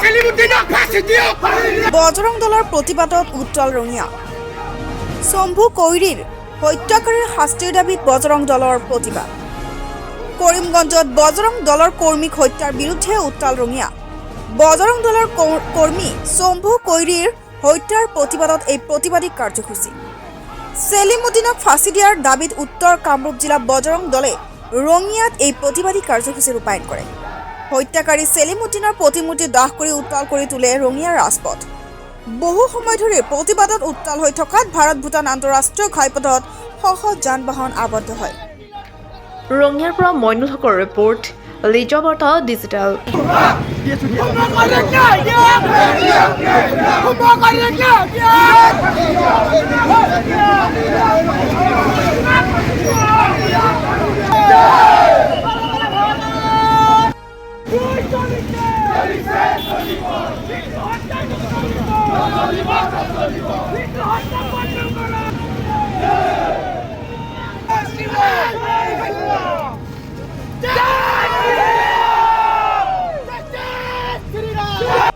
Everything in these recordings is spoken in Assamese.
চেলিমুদ্দিনক ফাঁচি দিয়ক। বজৰং দলৰ প্ৰতিবাদত উত্তাল ৰঙিয়া। শম্ভু কৈৰীৰ হত্যাকাৰীৰ শাস্তিৰ দাবীত বজৰং দলৰ প্ৰতিবাদ। কৰিমগঞ্জত বজৰং দলৰ কৰ্মীক হত্যাৰ বিৰুদ্ধে উত্তাল ৰঙিয়া। বজৰং দলৰ কৰ্মী শম্ভু কৈৰীৰ হত্যাৰ প্ৰতিবাদত এই প্ৰতিবাদী কাৰ্যসূচী। চেলিমুদ্দিনক ফাঁচি দিয়াৰ দাবীত উত্তৰ কামৰূপ জিলা বজৰং দলে ৰঙিয়াত এই প্ৰতিবাদী কাৰ্যসূচী ৰূপায়ণ কৰে। হত্যাকাৰী চেলিমুদ্দিনৰ প্ৰতিমূৰ্তি দাহ কৰি উত্তাল কৰি তোলে ৰঙিয়াৰ ৰাজপথ। বহু সময় ধৰি প্ৰতিবাদত উত্তাল হৈ থকাত ভাৰত ভূটান আন্তঃৰাষ্ট্ৰীয় ঘাইপথত শ শ যান বাহন আবদ্ধ হয়। ৰঙিয়াৰ পৰা মইনুল হকৰ ৰিপৰ্ট, লিজবাৰ্তা ডিজিটেল। কৰেন না, কৰেন না।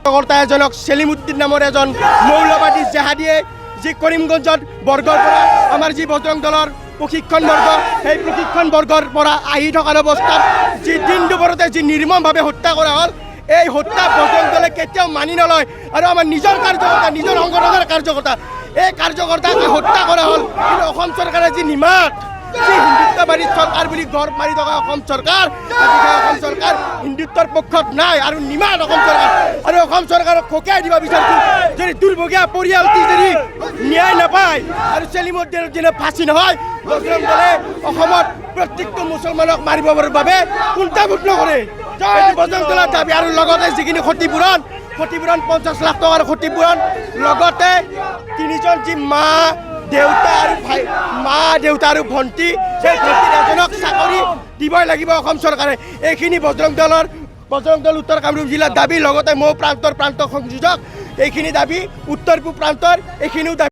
কৰ্তা এজনক চেলিমুদ্দিন নামৰ এজন মৌলবাদী জেহাদীয়ে যি কৰিমগঞ্জত বৰ্গৰ পৰা, আমাৰ যি বজৰং দলৰ প্ৰশিক্ষণ বৰ্গ, সেই প্ৰশিক্ষণ বৰ্গৰ পৰা আহি থকাৰ অৱস্থাত যি দিন দুপৰতে যি নিৰ্মমভাৱে হত্যা কৰা হ'ল, এই হত্যা বজৰং দলে কেতিয়াও মানি নলয়। আৰু আমাৰ নিজৰ কাৰ্যকৰ্তা, নিজৰ সংগঠনৰ কাৰ্যকৰ্তা, এই কাৰ্যকৰ্তাক হত্যা কৰা হ'ল। কিন্তু অসম চৰকাৰে যি নিমাত, যি হিন্দুত্ববাদী চৰকাৰ বুলি গৰ্ব মাৰি থকা অসম চৰকাৰ, আজি সেই অসম চৰকাৰ হিন্দুত্বৰ পক্ষত নাই আৰু নিমাত অসম চৰকাৰ। আৰু অসম চৰকাৰক সকীয়াই দিব বিচাৰিছোঁ, যদি দুৰ্ভগীয়া পৰিয়ালটি যদি ন্যায় নাপায় আৰু চেলিমুদ্দিনৰ যদি ফাঁচি নহয়, বজৰং দলে অসমত প্ৰত্যেকটো মুছলমানক মাৰিবৰ বাবে কুণ্ঠাবোধ নকৰে। এইটো বজৰং দলৰ দাবী। আৰু লগতে যিখিনি ক্ষতিপূৰণ, 50 লাখ টকাৰ ক্ষতিপূৰণ, লগতে তিনিজন যি মা দেউতা আৰু ভাই, মা দেউতা আৰু ভণ্টি, সেই ভণ্টিৰ এজনক চাকৰি দিবই লাগিব অসম চৰকাৰে। এইখিনি বজৰং দলৰ, বজৰং দল উত্তৰ কামৰূপ জিলাৰ দাবী। লগতে মৌ প্ৰান্তৰ প্ৰান্ত সংযোজক, এইখিনি দাবী, উত্তৰ পূব প্ৰান্তৰ এইখিনিও দাবী।